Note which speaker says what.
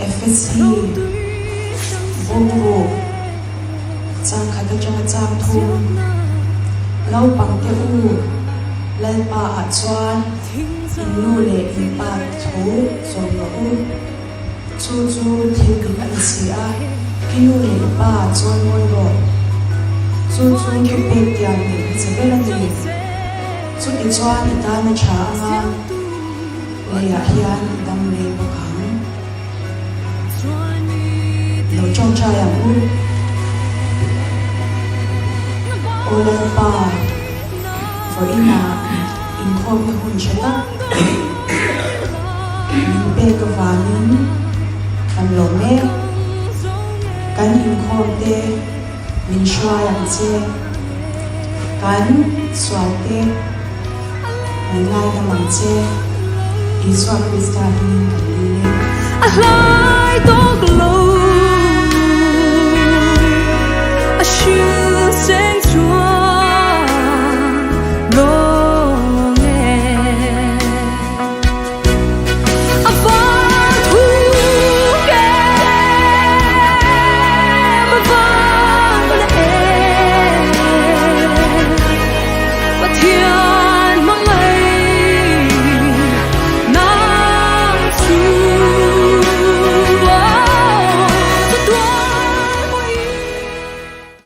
Speaker 1: Efesi bungruk chang khat atanga chang thum naupangte u Lalpa ah chuan in nu leh in pa thu zawm rawh u. Chu chu thil dik a ni si a, i nu leh i pa chawi mawi rawh. Chu chu thupek tiang neih hmasa ber a ni. Chutichuan i tan a tha anga leiah hian i dam rei bawk ang. Lo tawngtai ang u. Aw Lalpa, vawiinah inkhawmna hun tha tak min pek avangin kan lawm mek. Kan inkhawmte min hruai ang che. Kan sualte min ngaidam ang che. Isua Krista hmingin kan dil e.
Speaker 2: A hlai tawk lo a hrilh seng chuan.